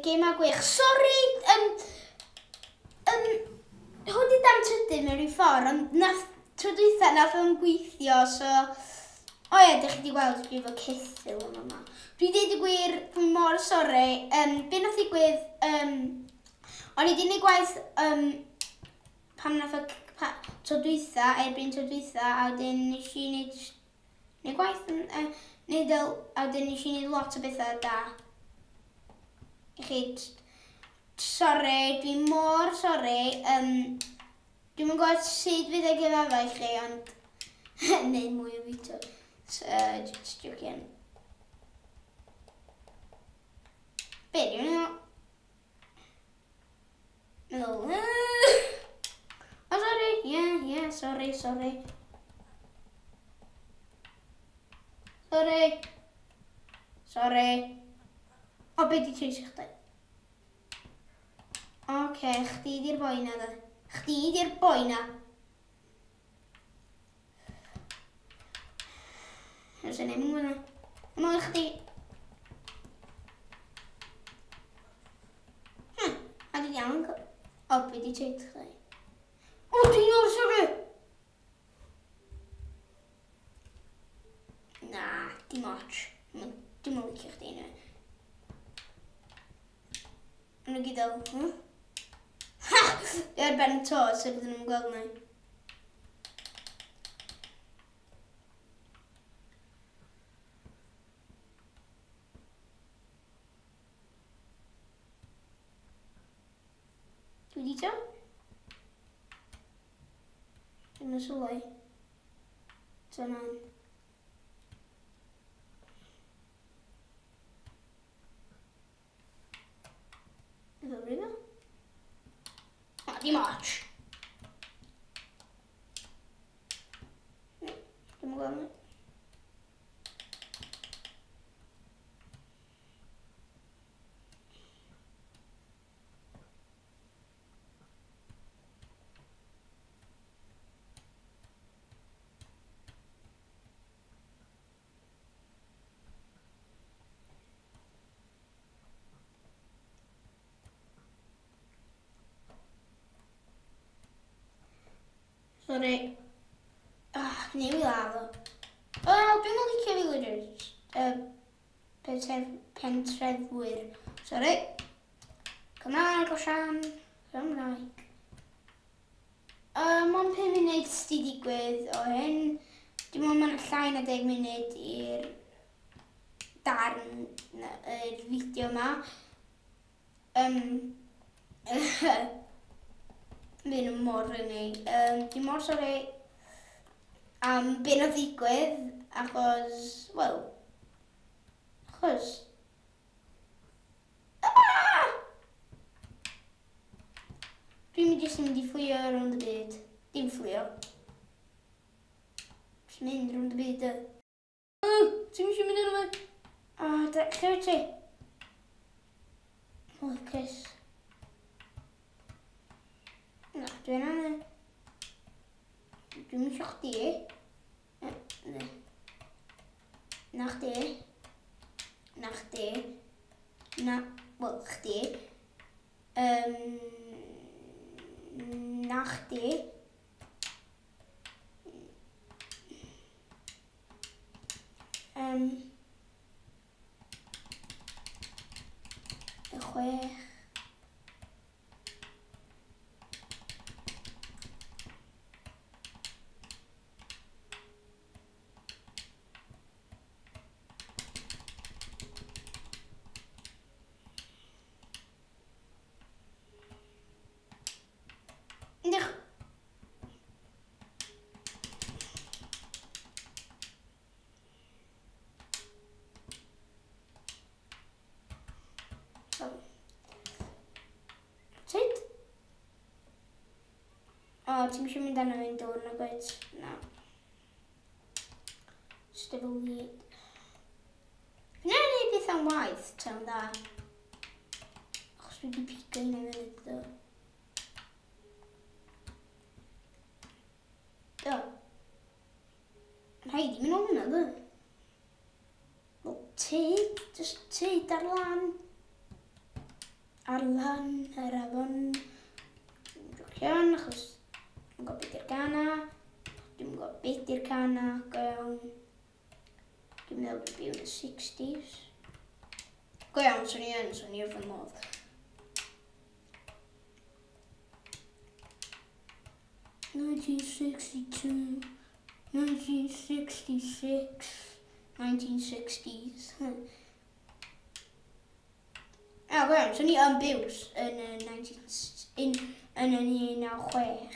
Gemau gwych. Sori, hwn di dan trydydd mewn rhyw ffordd, ond nath, tro dwytha nath o'n gweithio, so... O ie, dych chi wedi gweld dwi efo ceffyl yn yma. Dwi dweud y gwir, dwi mor sori. Be nath ddigwydd, o'n i wedi gwneud gwaith pan nath o tro dwytha, erbyn tro dwytha, a wedyn nes i wneud gwaith, a wedyn nes i wneud lot o bethau da. I chi, sori, dwi mor sori. Dwi'm yn gwybod sut fydd y gyfadda i chi, ond neu mwy o fideo. Just joking. Be, dwi'n meddwl? Oh, sorry, yeah, sorry, sorry. Sorry. Sorry. O, be di treisio chdi? Oce, chdi di'r boi na dda. Chdi di'r boi na. Oes yna ddim yn gwybod. Yma i chdi. A di iawn. O, be di treisio chdi? O, dwi'n o'r sori! Na, dim ots. Dim yn licio chdi anyway. Maen nhw gyd fel, hm? Ha! Dwi ar ben y to, so bydden nhw'n gweld ni. Dwi wedi to? Dwi'n yn sylwi. Dyna'n. Efo brifo? O, dim ots. Dwi'n gweld ni. Sorry. Ah, neu i ladd o. Wel, dwi'n mynd licio villagers. Pentrefwyr. Sorry. Cymraeg, Osian. Cymraeg. Mond 5 munud sydd wedi digwydd o hyn. Dim ond mae'n llai na 10 munud i'r darn, yr fideo yma. Fydd nhw mor funny. Dwi'n mor sori am be nath ddigwydd, achos, wel, achos... Ah! Dwi'n mynd jyst yn mynd i fflio rownd y byd. Dim fflio. Jyst mynd rownd y byd. Ti'n eisiau mynd arno fe? O, lle wyt ti? Lucas. Na, dwi'n anna. Dwi'n eisiau chdi. Na chdi. Na chdi. Na, wel, chdi. Na chdi. Y 6. Diolch. Sut? O, ti'n eisiau mynd arno fi'n dŵr na gwyt? Na. Just efo lead. Fi'n ei wneud beth am waith, ta'n dda. Achos dwi wedi pigo hynna i fyny, do. Do. Rhaid i mynd hwnna, do. Wel, tyd, just tyd ar lan. Ar lan yr afon. Dwi'n achos dwi'n gwybod beth yw'r gana. Dwi'n gwybod beth yw'r cana, go iawn. Dwi'n meddwl dwi'n byw yn y 60s. Go iawn, swn i yn, swn i wrth fy modd. 1962, 1966, 1960s. O, go iawn, swn i yn byw yn y 19, in, yn y 1996.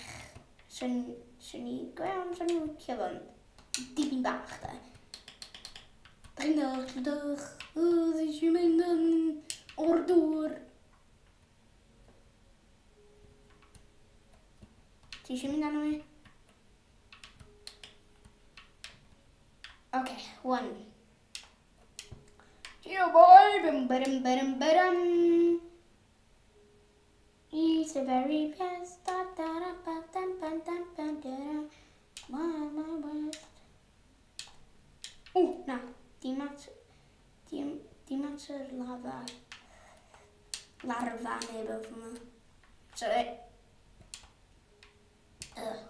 Swn i, go iawn, swn i'n licio fo'n dipyn bach, da. Da chi'n dod, llydych, o, dwi eisiau mynd yn o'r dŵr. Ti eisiau mynd arno fi? Okay, one. Yo boy, bum ba-dum ba-dum ba-dum. He's the very best. Da da da ba dum ba dum ba da da. My best. O, na, dim at, dim at yr lava. Larfa neu beth yma. Sorry. Ugh.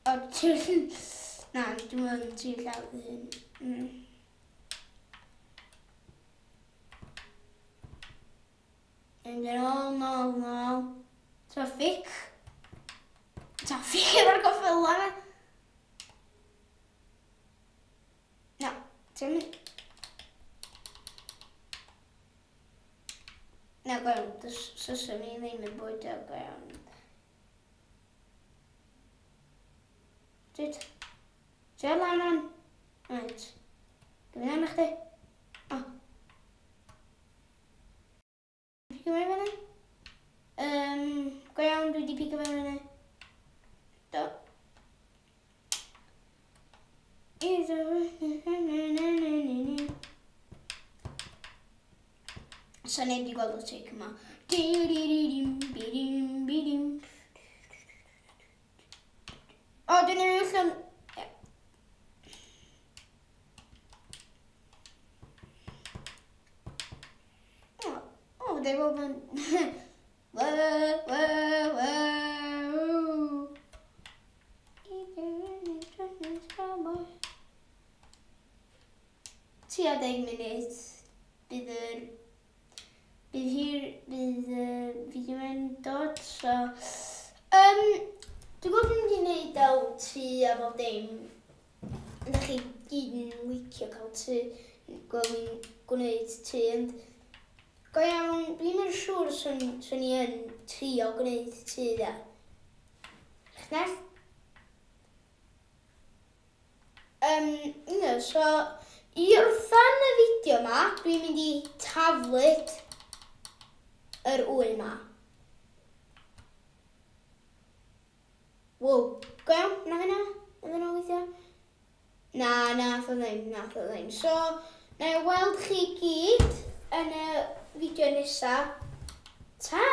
O, ti'n... Na, dwi'n meddwl ti'n llaw fy hun. Mynd yn ôl, nôl, nôl. Traffic. Traffic efo'r goffyla yna. Na, ti'n mynd... Na, go iawn, syswn i ddim yn bwydo, go iawn. Dyd. Ti ar lan o'n? Reit. Dwi'n mynd arno chdi. O. Pigo fe fyny? Go iawn, dwi wedi pigo fe fyny. Do. So neb wedi gweld y tric yma. Di-di-di-dim, bi-dim, bi-dim. O, dwi'n ei allan. O, o, they weld yn... Wow, wow, wow. Tua 10 munud bydd y fideo yn dod, so dwi'n gwybod mynd i wneud fel tŷ a bob dim. Ydych chi gyd yn licio cael tŷ, gweld fi'n gwneud tŷ, ond go iawn, dwi'n mynd siŵr swn i yn trio gwneud tŷ dda. Chnell? No, so, i orffan y fideo yma, dwi'n mynd i taflud yr wy yma. Wow, go iawn, na hynna? Na hynna weithio? Na, nath o ddim, nath o ddim. So, na i weld chi gyd yn y fideo nesa. Ta!